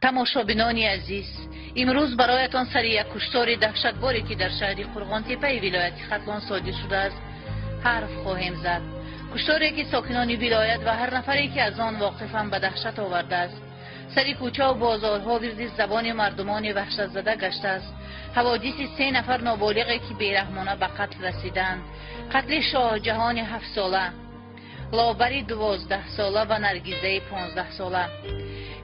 Тамошобинони азиз, имрӯз бароятон сари як куштори даҳшатборе, ки дар шаҳри Қурғонтеппаи вилояти Хатлон содир шудааст, ҳарф хоҳем зад. Кушторе, ки сокинони вилоят ва ҳар нафаре, ки аз он воқифанд, ба даҳшат овардааст. Сари кӯчаву бозорҳо вирди забони мардумони ваҳшатзада гаштааст ҳаводиси се нафар ноболиғе, ки бераҳмона ба қатл расиданд: қатли Шоҳҷаҳони 7-сола, Лобари 12-сола ва Наргизаи 15-сола.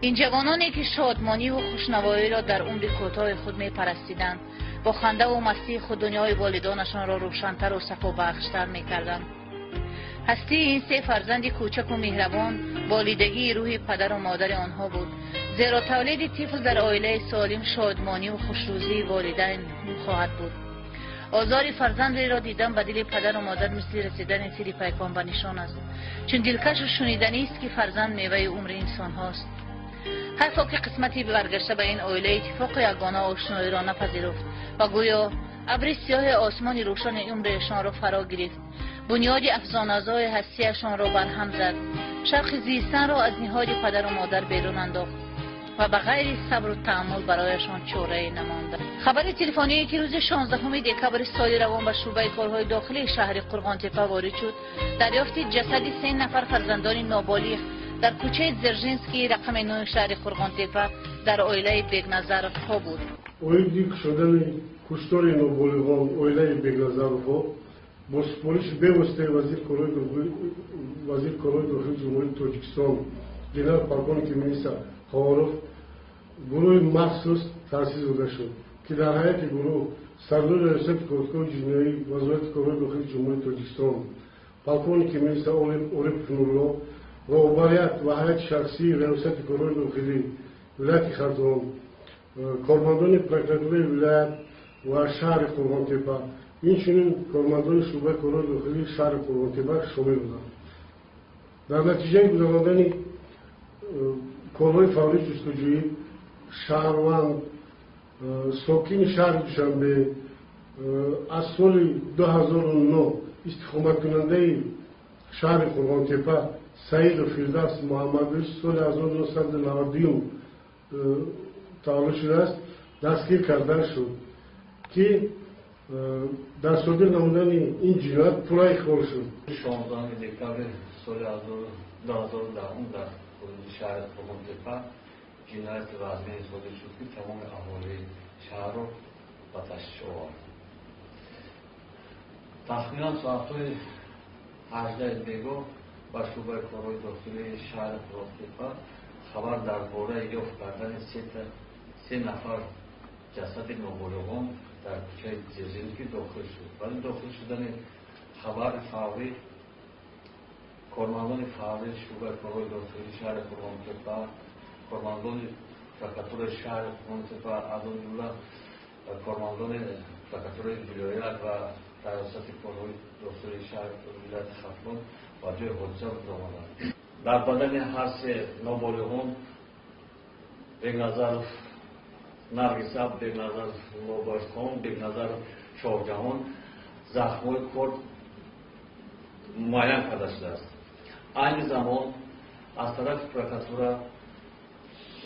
Ин ҷавононе, ки шодмониву хушнавоиро дар умри кӯтоҳи худ мепарастиданд, бо хандаву мастии худ дунёи волидонашонро рӯшантару сафобахштар мекарданд. Ҳастии ин се фарзанди кӯчаку меҳрабон болидагии рӯҳи падару модари онҳо буд, зеро тавлиди тифл дар оилаи солим шодмониву хушрӯзии волидайн хоҳад буд. Озори фарзандеро дидан ба дили падару модар мисли расидани тири пайкон ба нишон аст, чун дилкашу шуниданист, ки фарзанд меваи умри инсонҳост. Ҳайфо, ки қисмати баргашта ба ин оила иттифоқу ягона ошноиро напазируфт ва гӯё абри сиёҳи осмони рӯшони умриашонро фаро гирифт, бунёди афзоназои ҳастиашонро барҳам зад, шавқи зистанро аз ниҳоди падару модар берун андохт ва ба ғайри сабру таҳаммул барояшон чорае намонда. Хабари телефоние, ки рӯзи 16 декабри соли равон ба шӯъбаи корҳои дохилии шаҳри Қурғонтеппа ворид шуд, дарёфти ҷасади се нафар фарзандони ноболиғ дар кӯчаи Дзержинский, рақами 9 шаҳри Қурғонтеппа, дар оилаи Бегназаровҳо буд. Оиди кушодани куштори ноболиғон оилаи Бегназаровҳо бо супориши бевоситаи вазири корҳои дохилии Ҷумҳурии Тоҷикистон, генерал полковники милиса Қаҳоров, гурӯҳи махсус таъсис дода шуд, ки дар ҳайати гурӯҳ сардори Раёсати кофтукови ҷиноӣ Вазорати корҳои дохилии Ҷумҳурии Тоҷикистон, полковники милиса Орипов Нурулло, роҳбарият ва ҳайати шахсии Раёсати корҳои дохилӣ вилояти Хатлон, кормандони прокуратураи вилоят ва шаҳри Қурғонтеппа, инчунин кормандони шӯъбаи корҳои дохилии шаҳри Қурғонтеппа шомил буданд. Дар натиҷаи гузарондани корҳои фаврии ҷустуҷӯӣ шаҳрванд, сокини шаҳри Душанбе, аз соли 2009 истиқоматкунандаи шаҳри Қурғонтеппа Саидов Фирдавс Муҳаммадович, соли 1992 таваллуд шудааст, дастгир карда шуд, ки дар содир намудани ин ҷиноят пурра иқрор шуд. 16 декабри соли 2010 дар ҳудуди шаҳри Қурғонтеппа ҷинояти вазнин содир шуд, ки тамоми аҳолии шаҳрро ба ташвиш овард. Тахминан соатҳои 18-и бегоҳ ба шӯъбаи корҳои дохилии шаҳри Қурғонтеппа хабар дар бораи ёфт кардани се нафар ҷасади ноболиғон дар кӯчаи Дзержинский дохил шуд. Баъди дохил шудани хабари фаврӣ кормандони фаврии шӯъбаи корҳои дохилии шаҳри Қурғонтеппа, кормандони прокуратураи шаҳри Қурғонтеппа, аз он ҷумла кормандони прокуратураи вилоят ва Раёсати корҳои дохилии шаҳри вилояти Хатлон ба ҷои ҳодиса омаданд. Дар бадани ҳар се ноболиғон, Бегназаров Наргиса, Бегназаров Лобархон, Бегназаров Шоҳҷаҳон, захмҳои корд муайян карда шудааст. Айни замон аз тарафи прокуратура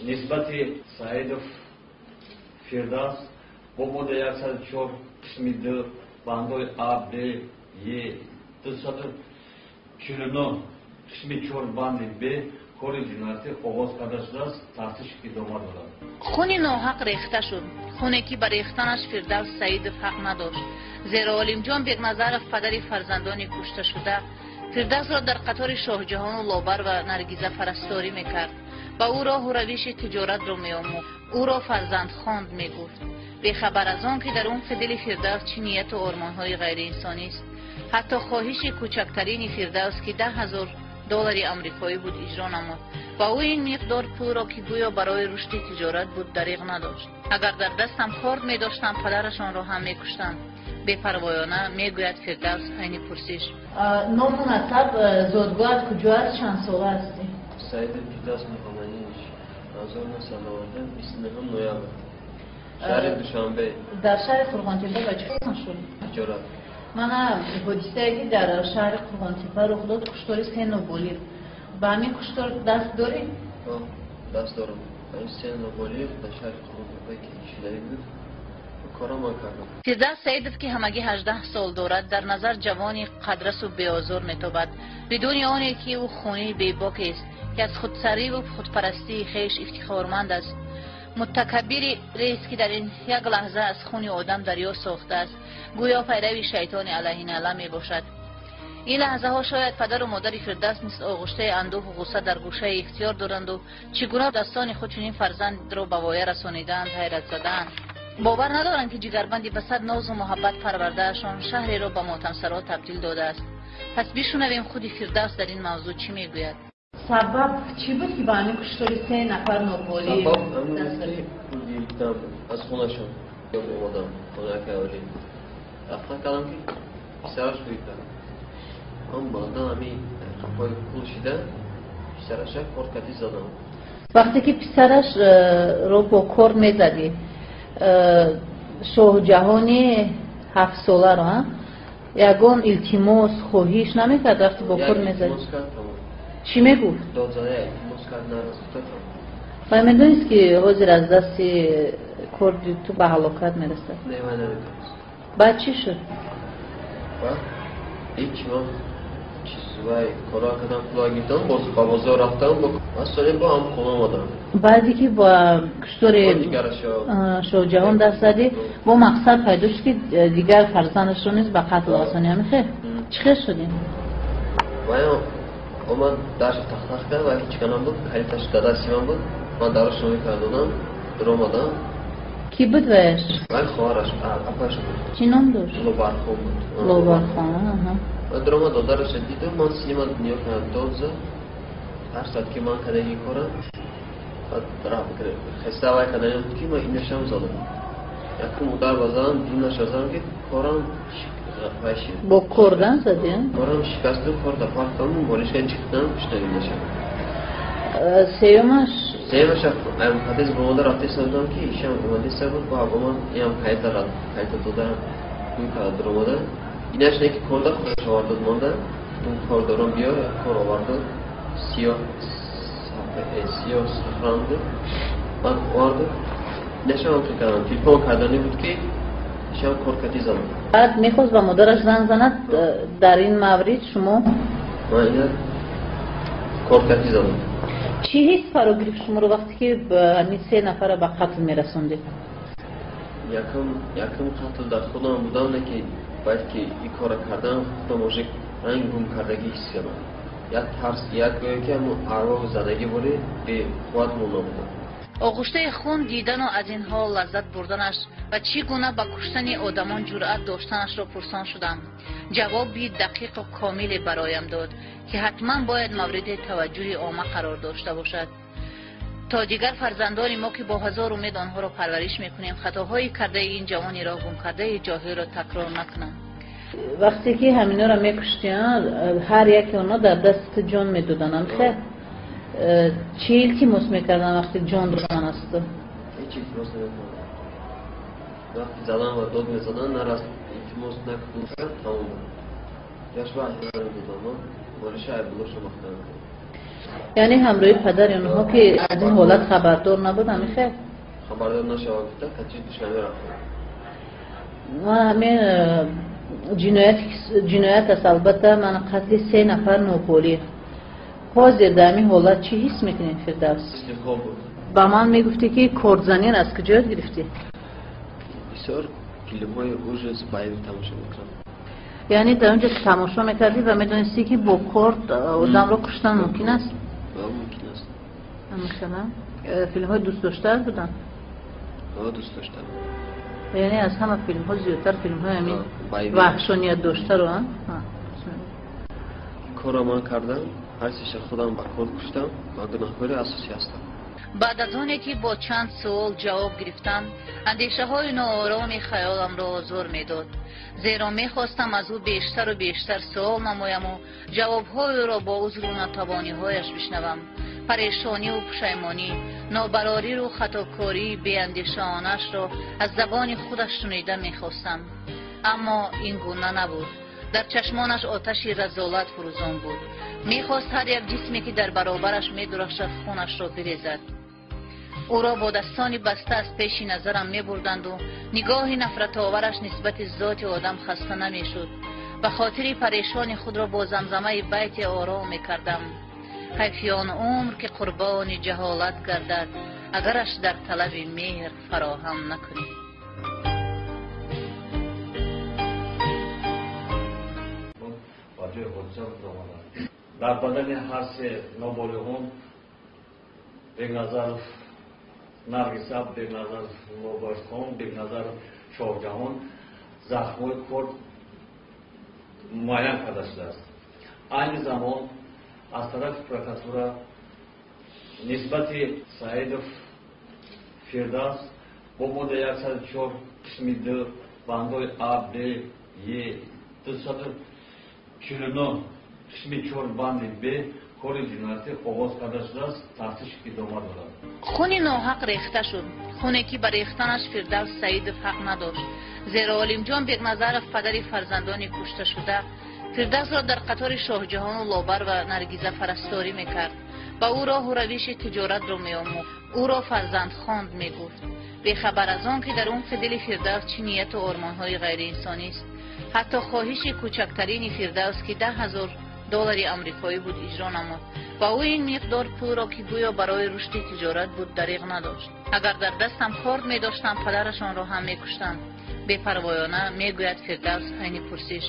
нисбати Саидов Фирдавс бо моддаи 104 қисми 2, бандҳои а, б, е, 249 қисми 4, банди б кори ҷиноятӣ оғоз карда шудааст, тафтиш идома дорад. Хуни ноҳақ рехта шуд, хуне, ки ба рехтанаш Фирдавс Саидов ҳақ надошт, зеро Олимҷон Бегназаров, падари фарзандони кушташуда, Фирдавсро дар қатори Шоҳҷаҳону Лобар ва Наргиза парасторӣ мекард, ба ӯ роҳу равиши тиҷоратро меомӯхт, ӯро фарзандхонд мегуфт, бехабар аз он, ки дар умқи дили Фирдавс чӣ нияту ормонҳои ғайриинсонист. Ҳатто хоҳиши кӯчактарини Фирдавс, ки 10 000 доллари амрикоӣ буд, иҷро намуд ва ӯ ин миқдор пулро, ки гӯё барои рушди тиҷорат буд, дариғ надошт. «Агар дар дастам корд медоштам, падарашонро ҳам мекуштам», бепарвоёна мегӯяд Фирдавс айни пурсиш. Ному насаб, зодгоҳат куҷо аст, чанд сола ҳастӣ? Саидов Фирдавс Муҳаммадинович, 1992, 29 ноябр, шаҳри Душанбе. Дар шаҳри Қурғонтеппа ба чӣ машғул? Тиҷорат. Мана ҳодисае, ки дар шаҳри Қурғонтеппа рух дод, куштори се ноболиғ, ба ҳамин куштор даст дорӣ? Даст дорам. Се ноболиғ дар шаҳри Қурғонтеппа ки шидаи буд, кора ман кардам. Фирдавс Саидов, ки ҳамагӣ 18 сол дорад, дар назар ҷавони қадрасу беозор метобад, бидуни оне ки ӯ хунии бебокест, ки аз худсариву худпарастии хеш ифтихорманд аст, мутакаббирест, ки дар ин як лаҳза аз хуни одам дарё сохтааст, гӯё пайрави шайтони алайҳиналла мебошад. Ин лаҳзаҳо шояд падару модари Фирдавс низ оғуштаи андӯҳу ғусса дар гӯшаи ихтиёр доранду чӣ гуна дастони худ чунин фарзандро ба воя расонидаанд, ҳайратзадаанд. Бовар надоранд, ки ҷигарбанди ба сад нозу муҳаббат парвардаашон шаҳреро ба мотамсаро табдил додааст. Пас бишунавем, худи Фирдавс дар ин мавзӯъ чӣ мегӯяд. Сабаб чӣ буд, ки ба ҳамин куштори се нафар ноболиғ? Сабаб ҳамин буд, ки пул гирифтам аз хонашон. Омадам хонаи аввалӣ, рафтан кардам, ки писараш гирифтам. Ман баъдан ҳамин қафои пул шида писараша кор кардӣ задам. Вақте ки писарашро бо кор мезадӣ, Шоҳҷаҳони 7-соларо, ягон илтимос, хоҳиш намекард, вақте бо кор мезадӣ? Чӣ мегуфт? Вай медонист, ки ҳозир аз дасти корди ту ба ҳалокат мерасад? Баъд чӣ шуд? Ҳеҷ, ман чиз вай кора кардам, пула гирифтам, боз ба бозор рафтам, ва соли бо ҳам хона омадам. Баъде ки ба куштори Шоҳҷаҳон даст задӣ, бо мақсад пайдо шуд, ки дигар фарзандашро низ ба қатл расонӣ, ҳамин хел? Чӣ хел шудем? Ваям омад, дарша тахтах кард ва ҳеҷ канам буд, калиташ дар дасти ман буд. Ман дарашро мекардонам, дуромадам. Кӣ буд ваяш? Вай хоҳараш, апаш буд. Чӣ ном дошт? Лобархон буд. Лобархон. Ва дуромад, додараша дидум, ман синима нигоҳ кардам, дод зад, тарс зад, ки ман кадаги корам. Хеста вай каданем буд, ки ман инашам задам, якум удар базадам, дуюмаша задам, ки корам вай шид. Бо кордан задӣ? Корам шикасту, кор да партам, болишка чиқтам, куштагинаша. Сеюмаш? Сеюмаша ҳадис бомода рафтеса будам, ки ишам омадеса буд, бо омад, иам кайта кайта дода гӯй карда дуромада. Инаш не, ки корда худаш овардод, монда он кордорон биё, кор овардод, сиёҳ сиёҳ сафран буд, баъд оварду, инашам кардам, телефон кардани буд, ки ишам кор кардӣ задам. Баъд мехост ба модараш занг занад, дар ин маврид шумо? Ман ина кор кардӣ задам. Чӣ ҳис фаро гирифт шуморо, вақте ки ҳамин се нафара ба қатл мерасондед? Якум қатл дар худам будам, не ки баъд ки ин кора кардам, худам уже ранг гум кардагӣ ҳис кардам, як тарс, як гӯё ки ҳамон арвоҳу задагӣ боре, беқувват монда будам. Оғуштаи хун дидану аз ин ҳол лаззат бурданаш ва чӣ гуна ба куштани одамон ҷуръат доштанашро пурсон шудам. Ҷавоби дақиқу комиле бароям дод, ки ҳатман бояд мавриди таваҷҷӯҳи омма қарор дошта бошад, то дигар фарзандони мо, ки бо ҳазор умед онҳоро парвариш мекунем, хатоҳои кардаи ин ҷавони роҳ гумкардаи ҷоҳилро такрор накунанд. Вақте ки ҳаминҳоро мекуштӣ, ҳар яке онҳо дар дасти ту ҷон медоданд, амхе чӣ илтимос мекарданд, вақте ҷон додан аз ту? Ҳеҷ илтимос намекардам. Вақти задан ва дод мезадан, нарас илтимос накунад, тамом буд. Ҷашва медодам, болиша айбулоша махтам. Яъне ҳамроҳи падари онҳо, ки аз ин ҳолат хабардор набуд, амихе? Хабардор нашава гуфта, качи Душанбе рафтам. Ман ҳамин ҷиноят аст, албатта, ман қатли се нафар ноболиғ. Ҳозир дар ҳамин ҳолат чӣ ҳис мекунед, Фирдавс? Ба ман мегуфтӣ, ки кордзанин аз куҷо ёд гирифтӣ? Бисёр филмҳои ужас, боевик тамошо мекунам. Яъне дар он ҷо тамошо мекардӣ ва медонистӣ, ки бо корд одамро куштан мумкин аст? Мумкин аст. Мисалан, филмҳои дӯстдоштаат буданд? Дӯст доштам. Яъне аз ҳама филмҳо зиёдтар филмҳои ҳамин ваҳшоният доштаро? Корро ман кардам, ҳар сеша худам ба кор куштам ва гунаҳкори асосӣ ҳастам. Баъд аз оне ки бо чанд суол ҷавоб гирифтам, андешаҳои ноороми хаёламро озор медод, зеро мехостам аз ӯ бештару бештар суол намояму ҷавобҳоеро бо узру нотавониҳояш бишнавам. Парешониву пушаймонӣ, нобарориру хатокории беандешаонашро аз забони худаш шунида мехостам. Аммо ин гуна набуд. Дар чашмонаш оташи разолат фурӯзон буд. Мехост ҳар як ҷисме, ки дар баробараш медурахшад, хунашро бирезад. Ӯро бо дастони баста аз пеши назарам мебурданду нигоҳи нафратовараш нисбати зоти одам хаста намешуд. Ба хотири парешони худро бо замзамаи байте ором мекардам. Ҳайфи он умр, ки қурбони ҷаҳолат гардад, агараш дар талаби меҳр фароҳам накунӣ. Ба ҷои ҳодиса омаданд. Дар бадани ҳар се ноболиғон, Бекназаров Наргиса, Бекназаров Лобархон, Бекназаров Шоҳҷаҳон, захмҳои корд муайян карда шудааст. Айни замон аз тарафи прокуратура нисбати Саидов Фирдавс бо моддаи 104 қисми 2, бандҳои а, б, е, 249 қисми 4, банди б кори ҷиноятӣ оғоз карда шудааст, тафтиш идома дорад. Хуни ноҳақ рехта шуд, хуне ки ба рехтанаш Фирдавс Саидов ҳақ надошт, зеро Олимҷон Бекназаров, падари фарзандони кушташуда, Фирдавсро дар қатори Шоҳҷаҳону Лобар ва Наргиза парасторӣ мекард, ба ӯ роҳу равиши тиҷоратро меомӯхт, ӯро фарзандхонд мегуфт, бехабар аз он ки дар умқи дили Фирдавс чӣ нияту ормонҳои ғайриинсонист. Ҳатто хоҳиши кӯчактарини Фирдавс, ки 10 000 доллари амрикоӣ буд, иҷро намуд ва ӯ ин миқдор пулро, ки гӯё барои рушди тиҷорат буд, дариғ надошт. Агар дар дастам корд медоштам, падарашонро ҳам мекуштам, бепарвоёна мегӯяд Фирдавс айни пурсиш.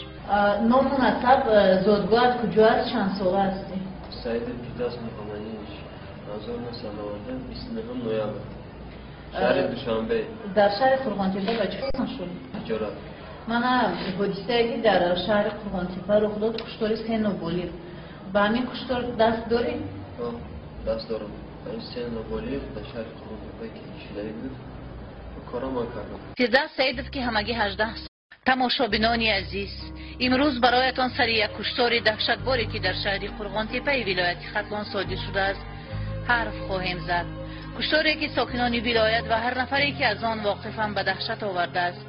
Ному насаб, зодгоҳат куҷо аст, чанд сола ҳастӣ? Саидов Фирдавс Муҳаммадинович, 1990, 29 ноябр, шаҳри Душанбе. Дар шаҳри Қурғонтепа ба чӣ машғул? Тиҷорат. Мана ҳодисае, ки дар шаҳри Қурғонтепа рух дод, куштори се ноболиғ, ба ҳамин куштор даст дорӣ? Даст дорам. Ин се ноболиғ дар шаҳри Қурғонтепа ки шидаи буд, кора ман кардам. Фирдавс Саидов, ки ҳамагӣ 18. Тамошобинони азиз, имрӯз бароятон сари як куштори даҳшатборе, ки дар шаҳри Қурғонтепаи вилояти Хатлон содир шудааст, ҳарф хоҳем зад. Кушторе, ки сокинони вилоят ва ҳар нафаре, ки аз он воқифам, ба даҳшат овардааст.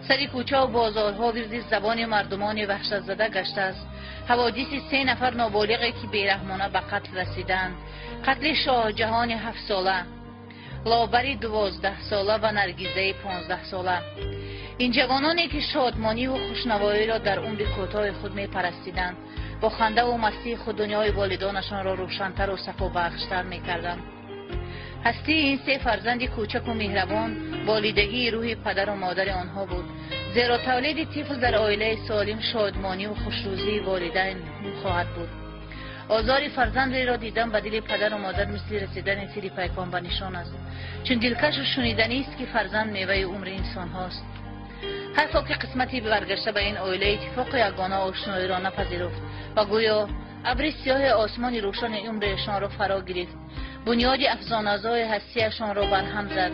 Сари кӯчаву бозорҳо вирди забони мардумони ваҳшатзада гаштааст ҳаводиси се нафар ноболиғе, ки бераҳмона ба қатл расиданд: қатли Шоҳҷаҳони 7-сола, Лобари 12-сола ва Наргизаи 15-сола. Ин ҷавононе, ки шодмониву хушнавоиро дар умри кӯтоҳи худ мепарастиданд, бо хандаву мастии худ дунёи волидонашонро рӯшантару сафобахштар мекарданд. Ҳастии ин се фарзанди кӯчаку меҳрабон болидагии рӯҳи падару модари онҳо буд, зеро тавлиди тифл дар оилаи солим шодмониву хушрӯзии волидайн хоҳад буд. Озори фарзандеро дидан ба дили падару модар мисли расидани тири пайкон ба нишон аст, чун дилкашу шуниданист, ки фарзанд меваи умри инсонҳост. Ҳайфо, ки қисмати баргашта ба ин оила иттифоқу ягона ошноиро напазируфт ва гӯё абри сиёҳи осмони рӯшани умришонро фаро гирифт, бунёди афзоназои ҳастияшонро барҳам зад,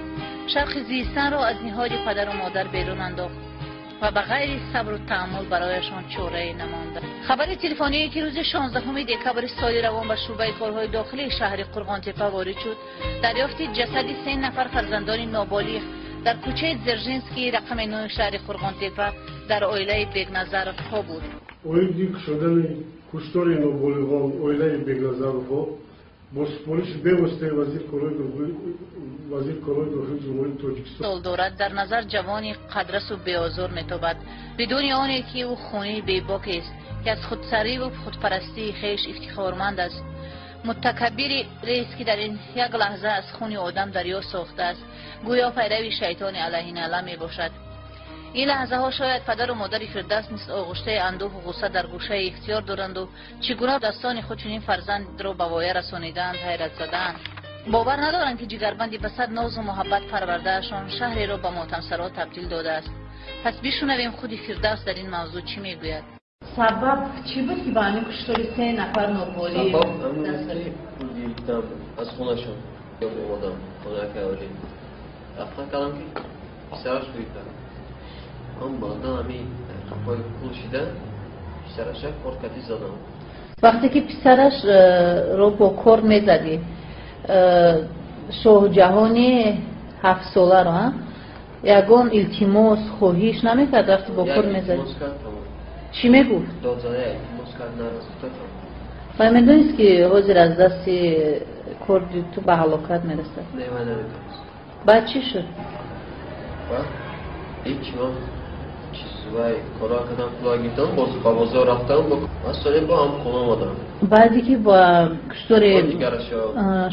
шавқи зистанро аз ниҳоди падару модар берун андохт ва ба ғайри сабру таҳаммул барояшон чорае намонда. Хабари телефоние, ки рӯзи 16 декабри соли равон ба шӯъбаи корҳои дохилии шаҳри Қурғонтепа ворид шуд, дарёфти ҷасади се нафар фарзандони ноболиғ дар кӯчаи Дзержинский, рақами 9 шаҳри Қурғонтепа, дар оилаи Бегназаровҳо буд. Оиди кушодани куштори ноболиғон оилаи Бегназаровҳо бо супориши бевоситаи вазири корҳои дохилии Ҷумҳурии Тоҷикистон. Сол дорад, дар назар ҷавони қадрасу беозор метобад, бидуни оне ки ӯ хунии бебокест, ки аз худсариву худпарастии хеш ифтихорманд аст, мутакаббирест, ки дар ин як лаҳза аз хуни одам дарё сохтааст, гӯё пайрави шайтони алайҳиналла мебошад. Ин лаҳзаҳо шояд падару модари Фирдавс низ оғуштаи андӯҳу ғусса дар гӯшаи ихтиёр доранду чӣ гуна дастони худ чунин фарзандро ба воя расонидаанд ҳайратзадаанд, бовар надоранд, ки ҷигарбанди ба сад нозу муҳаббат парвардаашон шаҳреро ба мотамсаро табдил додааст. Пас бишунавем, худи Фирдавс дар ин мавзӯъ чӣ мегӯяд. Сабаб чӣ буд, ки ба ҳамин куштори се нафар ноболиғ? Сабаб ҳамин буд, ки пул гирифтам аз хонашон. Омадам хонаи аввалӣ, рафтан кардам, ки писараш гирифтам. Ман баъдан ҳамин қафои пул шида, писараша кор кардӣ задам. Вақте ки писарашро бо кор мезадӣ, Шоҳҷаҳони 7-соларо, ягон илтимос, хоҳиш намекард, вақте бо кор мезадӣ? Чӣ мегуфт? Вай медонист, ки ҳозир аз дасти корди ту ба ҳалокат мерасад. Не, вай наметавонист. Баъд чӣ шуд? Баъд ҳеч, ман чиз вай кора кардам, пула гирифтам, боз ба бозор рафтам, ва соли бо ҳам хона омадам. Баъде ки ба куштори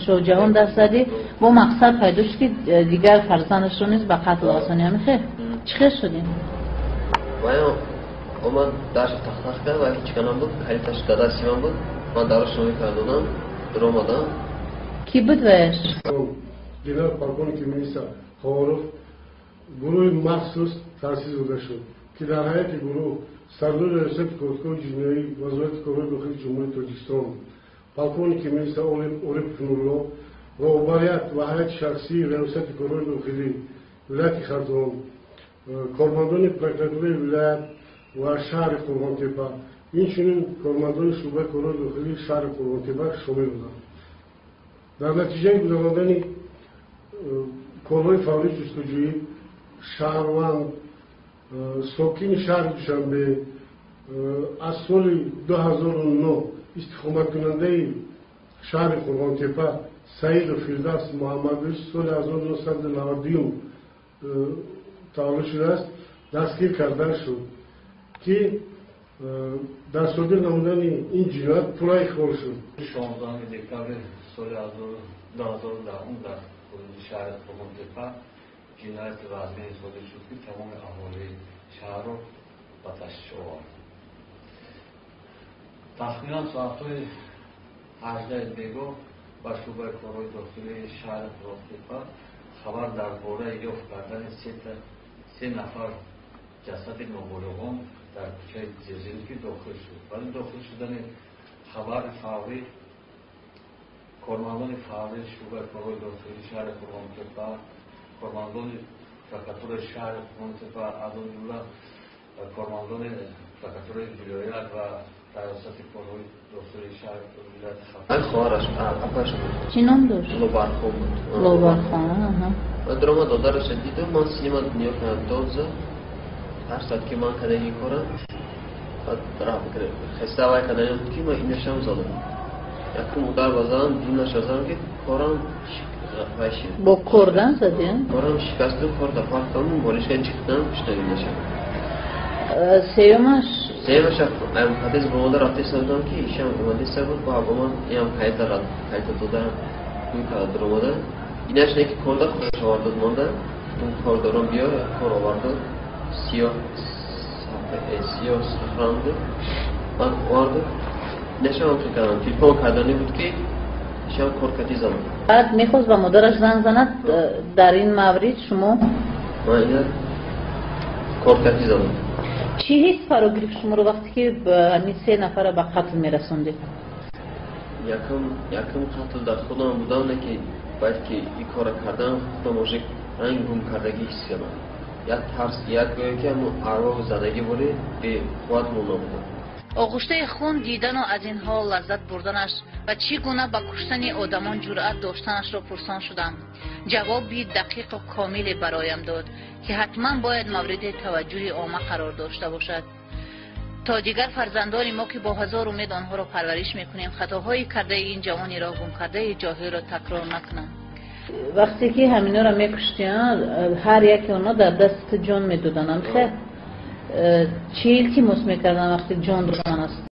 Шоҳҷаҳон даст задӣ, бо мақсад пайдо шуд, ки дигар фарзандашро низ ба қатл расонӣ. Ҳамин хел? Чӣ хел шудем? Ваям омад, дарша тахтах кард, ва ҳеч канам буд, калиташ дар дасти ман буд. Ман дарашро мекардодам, дуромадам. Кӣ буд ваяш? Генерал полковники милиса Қаҳоров гурӯҳи махсус таъсис дода шуд, ки дар ҳайати гурӯҳ сардори Раёсати кофтукови ҷиноӣ Вазорати корҳои дохилии Ҷумҳурии Тоҷикистон полковники милиса Орипов Нурулло, роҳбарият ва ҳайати шахсии Раёсати корҳои дохилӣ вилояти Хатлон, кормандони прокуратураи вилоят ва шаҳри Қурғонтепа, инчунин кормандони шӯъбаи корҳои дохилии шаҳри Қурғонтепа шомил буданд. Дар натиҷаи гузарондани корҳои фаврии ҷустуҷӯӣ шаҳрванд, сокини шаҳри Душанбе, аз соли 2009 истиқоматкунандаи шаҳри Қурғонтепа Саидов Фирдавс Муҳаммадович, соли 1992 таваллуд шудааст, дастгир карда шуд, ки дар содир намудани ин ҷиноят пурра иқрор шуд. 16 декабри соли 2010 дар ҳудуди шаҳри Қурғонтепа ҷинояти вазнин содир шуд, ки тамоми аҳолии шаҳрро ба ташвиш овард. Тахминан соатҳои 18 бегоҳ ба шӯъбаи корҳои дохилии шаҳри Қурғонтепа хабар дар бораи ёфт кардани се нафар ҷасади ноболиғон дар кӯчаи Дзержинский дохил шуд. Баъди дохил шудани хабари фаврӣ кормандони фаврии шӯъбаи корҳои дохилии шаҳри Қурғонтепа, кормандони прокуратураи шаҳри Қурғонтепа, аз он ҷумла кормандони прокуратураи вилоят ва раёсати корҳои дохилии шаҳри вилояти Хатлон. Хоҳараш, апаш буд. Чӣ ном дошт? Лобархон буд. Лобархон. Ва дуромад, додараша дидум, ман синима нигоҳ кардам, дод зад, тарсад, ки ман кадаги корам. Баъд хеста вай кардани буд, ки ман инашам задам. Якум удар базадам, дуюмаша задам, ки корам вай шид. Бо кордан задӣ? Корам шикасту, кор да партам, болишка чиқтам, куштагинаша. Сеюмаш? Сеюмаша подъезд бомода рафтеса будам, ки ишам омадеса буд, бо омад, иам калита калита дода, гӯй кард, дуромада. Инаш не, ки корда худаш овардод монда, он кордорон биё, кор овардод, сиёҳ сиёҳ сахран буд, баъд оварду, инашам фикр кардам, телефон кардани буд, ки ишам кор кардӣ задам. Баъд мехост ба модараш занг занад, дар ин маврид шумо? Ман ина кор кардӣ задам. Чӣ ҳис фаро гирифт шуморо, вақте ки ҳамин се нафара ба қатл мерасондед? Якум қатл дар худам будам, не ки баъд ки ин кора кардам, худам уже ранг гум кардагӣ ҳис кардам. Як тарс, як гӯё ки ҳамон арвоҳ задагӣ боре, беқувват монда будам. Оғуштаи хун дидану аз ин ҳол лаззат бурданаш ва чӣ гуна ба куштани одамон ҷуръат доштанашро пурсон шудам. Ҷавоби дақиқу комиле бароям дод, ки ҳатман бояд мавриди таваҷҷӯҳи омма қарор дошта бошад, то дигар фарзандони мо, ки бо ҳазор умед онҳоро парвариш мекунем, хатоҳои кардаи ин ҷавони роҳ гумкардаи ҷоҳилро такрор накунанд. Вақте ки ҳаминҳоро мекуштиям, ҳар яке онҳо дар дасти ту ҷон медоданд, хел чӣ илтимос мекарданд, вақте ҷон додан аст?